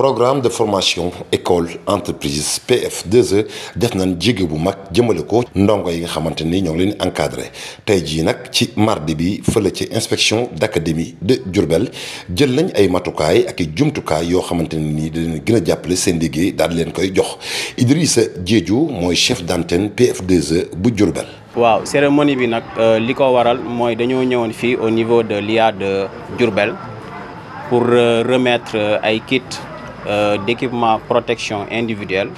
programme de formation école entreprise PF2E def nañ jéego bu mag jëmale ko ndongo yi nga xamante ni ñoo ngi leen encadré tey jii nag ci mardi bi fële ci inspection d'académie de Diourbel jël nañ ay matukaay ak i jumtukaay yoo xamante ne nii da leen gën a jàppale seen liggéey daal di leen koy jox Idrissa Diédhiou mooy chef d'antenne PF2E bu Diourbel. waaw cérémonie bi nag li ko waral mooy dañoo ñëwoon fii au niveau de l'IA de Diourbel pour remettre ay kits d'équipement protection individuelle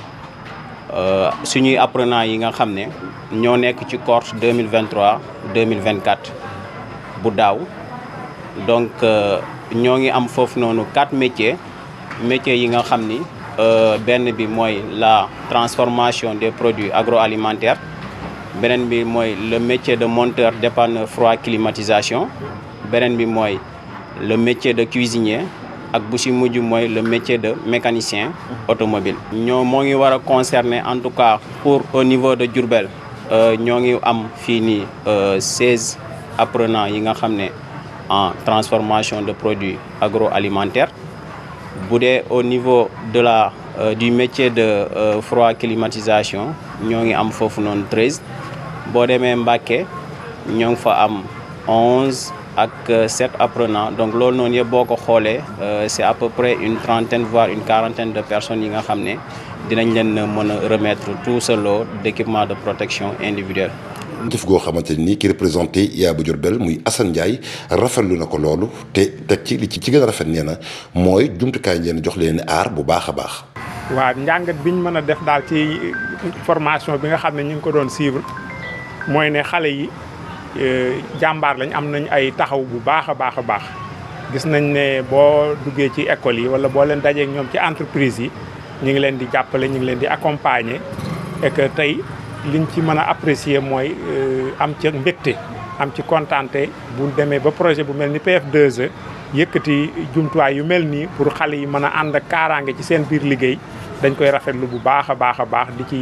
suñuy apprenants yi nga xam ne ñoo nekk ci cohorte 2023-2024 bu daaw donc ñoo ngi am foofu noonu 4 métiers yi nga xam ni benn bi mooy la transformation des produits agroalimentaires beneen bi mooy le métier de monteur dépanneur froid climatisation beneen bi mooy le métier de cuisinier ak bu ci mujj mooy le métier de mécanicien automobile moo ngi war a concerner en tout cas pour au niveau de Diourbel ñoo ngi am fii nii 16 apprenants yi nga xam ne en transformation de produits agroalimentaires bu dee au niveau de la du métier de froid climatisation ñoo ngi am foofu noonu 13 boo demee Mbacké ñoo ngi fa am 11 ak 7 apprenants donc loolu noonu yëpp boo ko xoolee c'est à peu près une trentaine voire une quarantaine de personnes yi nga xam ne dinañ leen mën a remettre tout ce lot d'équipement de protection individuelle. def goo xamante ni ki représenté IA bu Diourbel muy Assane Ndiaye rafetlu na ko loolu te teg ci li ci gën a rafet nee na mooy jumtukaay leen jox leen aar bu baax a baax. waaw njàngat biñ mën a def daal ci formation bi nga xam ne ñu ngi ko doon suivre mooy ne xale yi jàmbaar lañ am nañ ay taxaw bu baax a baax a baax gis nañ ne boo duggee ci école yi wala boo leen dajeek ñoom ci entreprise yi ñu ngi leen di jàppale ñu ngi leen di accompagner et que tey liñ ci mën a apprécier mooy am ci mbégte am ci kontaante bu demee ba projet bu mel ni PF2E yëkkati jumtuwaay yu mel nii pour xale yi mën a ànd ak kaaraange ci seen biir liggéey dañ koy rafetlu bu baax a baax di ci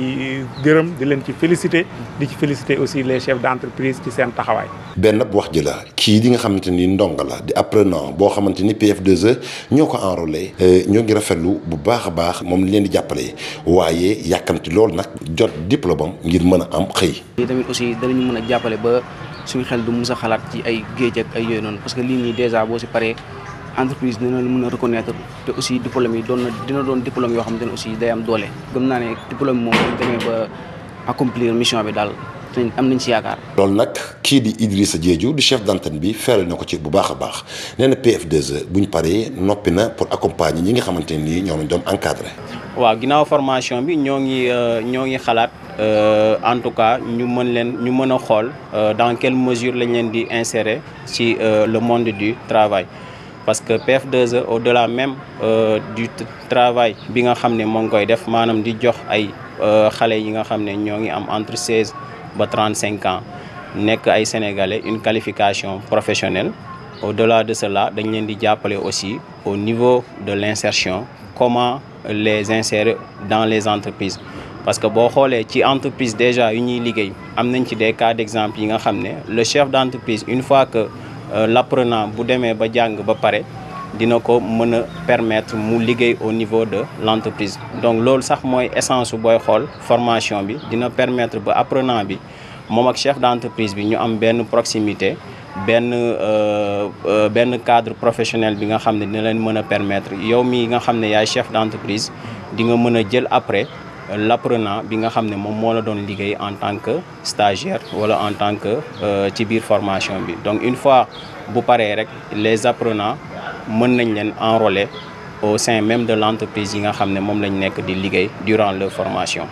gërëm di leen ci féliciter di ci féliciter aussi les chefs d'entreprise ci seen taxawaay. benn wax ji la kii di nga xamante ni ndongo la di apprenant boo xamante ni PF2E ñoo ko enrôlé ñoo ngi rafetlu bu baax a baax moom li leen di jàppale waaye yàkkamti loolu nag jot diplôme am ngir mën a am xëy. lii tamit aussi danañu mën a jàppale ba suñu xel du mus a xalaat ci ay géej ak ay yooyu noonu parce que lii nii déjà boo si paree. entreprise dina la mën a reconnaître te aussi diplôme yi dina doon diplôme yoo xamante ne aussi day am doole gëm naa ne diplôme moom dañ demee ba accomplir mission bi daal am nañ ci yaakaar. loolu nag kii di Idrissa Diédhiou di chef d'antenne bi feere na ko ci bu baax a baax nee na PF2E buñ paree noppi na pour accompagner ñi nga xamante ne nii ñoo lañ doon encadré. waaw ginnaaw formation bi ñoo ngi xalaat en tout cas ñu mën a xool dans quelle mesure lañ leen di insérer ci le monde du travail. parce que PF2E au-delà même du travail bi nga xam ne moo ngi koy def maanaam di jox ay xale yi nga xam ne ñoo ngi am entre 16 ba 35 ans nekk ay sénégalais une qualification professionnelle au-delà de cela dañ leen di jàppale aussi au niveau de l'insertion comment les insérer dans les entreprises parce que boo xoolee ci entreprise déjà yu ñuy liggéey am nañ ci des cas d'exemple yi nga xam ne le chef d'entreprise une fois que l'apprenant bu demee ba jàng ba pare dina ko mën a permettre mu liggéey au niveau de l'entreprise donc loolu sax mooy essence booy xool formation bi dina permettre ba apprenant bi moom ak chef d'entreprise bi ñu am benn proximité benn cadre professionnel bi nga xam ne dina leen mën a permettre yow mi nga xam ne yaay chef d'entreprise di nga mën a jël après l'apprenant bi nga xam ne moom moo la doon liggéey en tant que stagiaire wala en tant que ci biir formation bi donc une fois bu paree rek les apprenants mën nañ leen enrôler au sein même de l'entreprise yi nga xam ne moom lañ nekk di liggéey durant leur formation